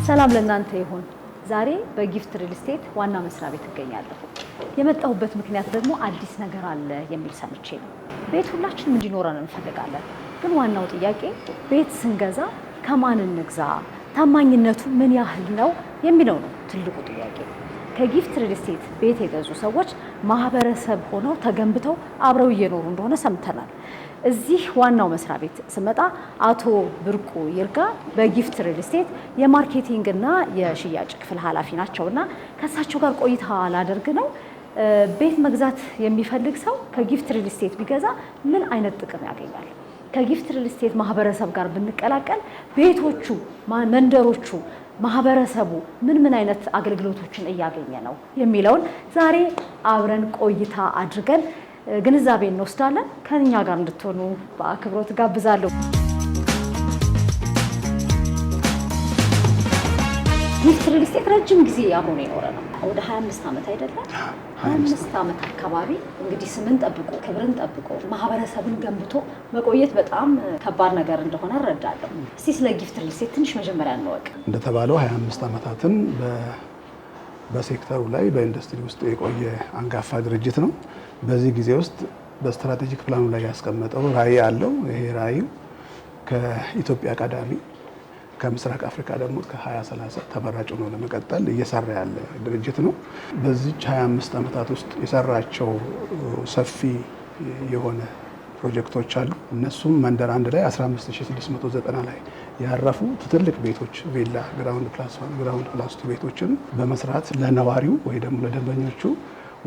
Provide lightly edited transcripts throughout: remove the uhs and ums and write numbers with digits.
ሰላም ለእናንተ ይሁን። ዛሬ በጊፍት ሪል ስቴት ዋና መስሪያ ቤት እገኛለሁ። የመጣሁበት ምክንያት ደግሞ አዲስ ነገር አለ የሚል ሰምቼ ነው። ቤት ሁላችንም እንዲኖረን እንፈልጋለን። ግን ዋናው ጥያቄ ቤት ስንገዛ ከማን እንግዛ፣ ታማኝነቱ ምን ያህል ነው የሚለው ነው ትልቁ ጥያቄ። ከጊፍት ሪል ስቴት ቤት የገዙ ሰዎች ማህበረሰብ ሆነው ተገንብተው አብረው እየኖሩ እንደሆነ ሰምተናል። እዚህ ዋናው መስሪያ ቤት ስመጣ አቶ ብርቁ ይርጋ በጊፍት ሪል ስቴት የ marketing እና የሽያጭ ክፍል ኃላፊ ናቸውና ከእሳቸው ጋር ቆይታ ላደርግ ነው። ቤት መግዛት የሚፈልግ ሰው ከጊፍት ሪል ስቴት ቢገዛ ምን አይነት ጥቅም ያገኛል? ከጊፍት ሪል ስቴት ማህበረሰብ ጋር ብንቀላቀል ቤቶቹ፣ መንደሮቹ፣ ማህበረሰቡ ምን ምን አይነት አገልግሎቶችን እያገኘ ነው የሚለውን ዛሬ አብረን ቆይታ አድርገን ግንዛቤ እንወስዳለን። ከኛ ጋር እንድትሆኑ በአክብሮት ጋብዛለሁ። ጊፍት ሪል ስቴት ረጅም ጊዜ አብሮን የኖረ ነው። ወደ 25 ዓመት አይደለም? 25 ዓመት አካባቢ እንግዲህ ስምን ጠብቆ፣ ክብርን ጠብቆ፣ ማህበረሰብን ገንብቶ መቆየት በጣም ከባድ ነገር እንደሆነ እረዳለሁ። እስቲ ስለ ጊፍት ሪል ስቴት ትንሽ መጀመሪያ እንወቅ። እንደተባለው 25 ዓመታትን በሴክተሩ ላይ፣ በኢንዱስትሪ ውስጥ የቆየ አንጋፋ ድርጅት ነው። በዚህ ጊዜ ውስጥ በ strategic plan ኡ ላይ ያስቀመጠው ራዕይ አለው። ይሄ ራዕዩ ከኢትዮጵያ ቀዳሚ፣ ከምስራቅ አፍሪካ ደግሞ እስከ 2030 ተመራጭ ሆኖ ለመቀጠል እየሰራ ያለ ድርጅት ነው። በዚች 25 ዓመታት ውስጥ የሰራቸው ሰፊ የሆነ ፕሮጀክቶች አሉ። እነሱም መንደር አንድ ላይ 15690 ላይ ያረፉ ትልቅ ቤቶች፣ ቪላ፣ ground plus one፣ ground plus two ቤቶችን በመስራት ለነዋሪው ወይ ደግሞ ለደንበኞቹ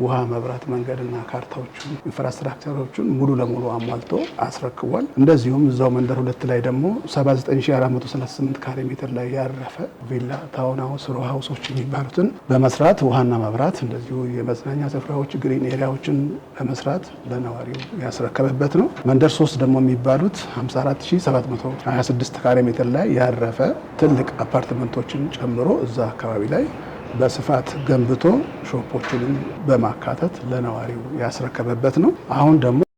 ውሃ፣ መብራት፣ መንገድና ካርታዎቹን፣ infrastructure ኦቹን ሙሉ ለሙሉ አሟልቶ አስረክቧል። እንደዚሁም እዛው መንደር ሁለት ላይ ደግሞ 79438 ካሬ ሜትር ላይ ያረፈ ቪላ፣ town house፣ row house ኦች የሚባሉትን በመስራት ውሃና መብራት፣ እንደዚሁ የመዝናኛ ስፍራዎች፣ green area ዎችን በመስራት ለነዋሪው ያስረከበበት ነው። መንደር ሶስት ደግሞ የሚባሉት 54726 ካሬ ሜትር ላይ ያረፈ ትልቅ አፓርትመንቶችን ጨምሮ እዛ አካባቢ ላይ በስፋት ገንብቶ shop ኦችንም በማካተት ለነዋሪው ያስረከበበት ነው። አሁን ደግሞ